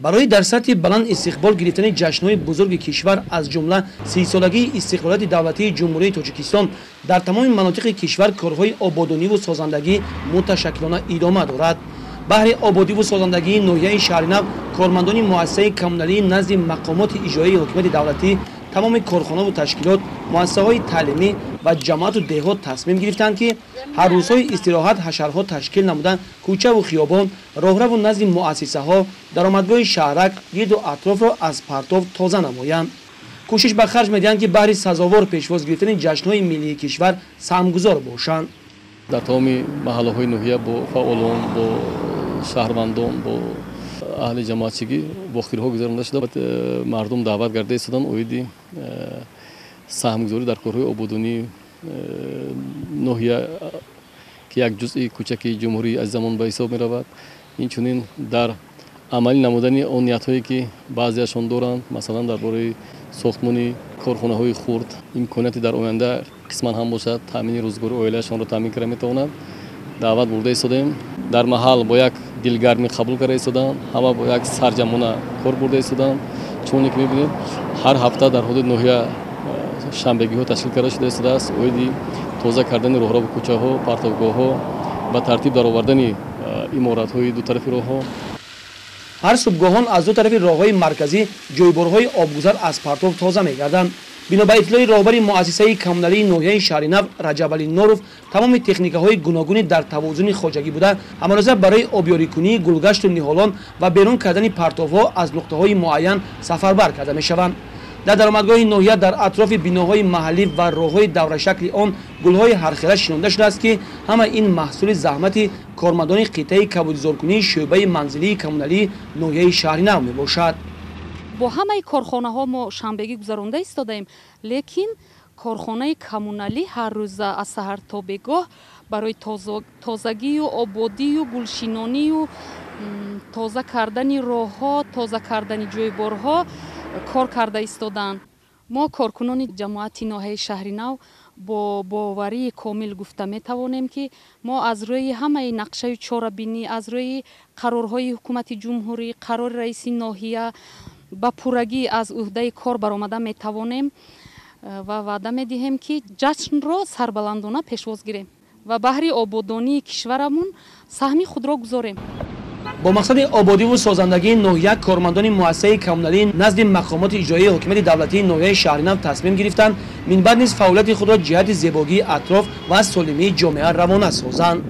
Барои дар сатҳи баланд истиқбол гирифтани ҷашнҳои бузурги кишвар, аз ҷумла 30-солагии истиқлолияти давлатии Ҷумҳурии Тоҷикистон, дар тамоми манотиқи кишвар корҳои ободониву созандагӣ муташаккилона идома дорад. Баҳри ободиву созандагии ноҳияи Шаҳринав кормандони муассисаи коммуналии назди мақомоти иҷроияи ҳокимияти давлатӣ, тамоми корхонаву ташкилот, муассисаҳои таълимӣ ва ҷамоату деҳот тасмим гирифтанд, ки ҳар рӯзҳои истироҳат ҳашарҳо ташкил намуданд, кӯчаву хиёбон, роҳраву назди муассисаҳо, даромадгоҳи шаҳрак, гирду атрофро аз партов тоза намоянд. Кӯшиш ба харҷ медиҳанд, ки баҳри сазовор пешвоз гирифтани ҷашнҳои миллии кишвар саҳмгузор бошанд. Дар тамоми маҳаллаҳои ноҳия бо фаъолон, бо шаҳрвандон, бо аҳли ҷамоатчигӣ вохӯриҳо гузаронида шуда, мардум даъват карда истоданд оиди саҳмгузорӣ дар корҳои ободонии ноҳия, ки як ҷузъи кӯчаки ҷумҳурии азизамон ба ҳисоб меравад. Инчунин дар амалӣ намудани он ниятҳое, ки баъзеашон доранд, масалан дар бораи сохтмони корхонаҳои хурд, имконияти дар оянда қисман ҳам бошад таъмини рӯзгори оилаашонро таъмин карда метавонанд, даъват бурда истодем. Дар маҳал бо як дилгармӣ қабул карда истоданд, ҳама бо як сарҷамона кор бурда истоданд. Чуноне ки мебинед, ҳар ҳафта дар ҳудуди ноҳия шанбегиҳо ташкил карда шуда истодааст оиди тоза кардани роҳраву кӯчаҳо, партовгоҳҳо, ба тартиб даровардани иморатҳои ду тарафи роҳҳо. Ҳар субҳгоҳон аз ду тарафи роҳҳои марказӣ ҷойборҳои обгузар аз партов тоза мегарданд. Бино ба иттилои роҳбари муассисаи коммуналии ноҳияи Шаҳринав Раҷабалӣ Норов, тамоми техникаҳои гуногуни дар тавозуни хоҷагӣ буда, ҳамарӯза барои обёрикунии гулгашту ниҳолон ва берун кардани партовҳо аз нуқтаҳои муайян сафарбар карда мешаванд. Дар даромадгоҳи ноҳия, дар атрофи биноҳои маҳаллӣ ва роҳҳои даврашакли он гулҳои ҳархела шинонда шудааст, ки ҳама ин маҳсули заҳмати кормандони қитъаи кабудизоркунии шӯъбаи манзилии коммуналии ноҳияи Шаҳринав мебошад. Бо ҳамаи корхонаҳо мо шанбегӣ гузаронда истодаем, лекин корхонаи коммуналӣ ҳар рӯза аз саҳар то бегоҳ барои тозагию ободию гулшинонию тоза кардани роҳҳо, тоза кардани ҷойборҳо кор карда истоданд. Мо коркунони ҷамоати ноҳияи Шаҳринав бо боварии комил гуфта метавонем, ки мо аз рӯи ҳамаи нақшаю чорабинӣ, аз рӯи қарорҳои ҳукумати ҷумҳурӣ, қарори раиси ноҳия ба пуррагӣ аз ӯҳдаи кор баромада метавонем ва ваъда медиҳем, ки ҷашнро сарбаландона пешвоз гирем ва баҳри ободонии кишварамон саҳми худро гузорем. Бо мақсади ободиву созандагии ноҳия кормандони муассисаи коммуналии назди мақомоти иҷроияи ҳокимияти давлатии ноҳияи Шаҳринав тасмим гирифтанд, минбаъд низ фаъолияти худро ҷиҳати зебогии атроф ва солимии ҷомеа равона созанд.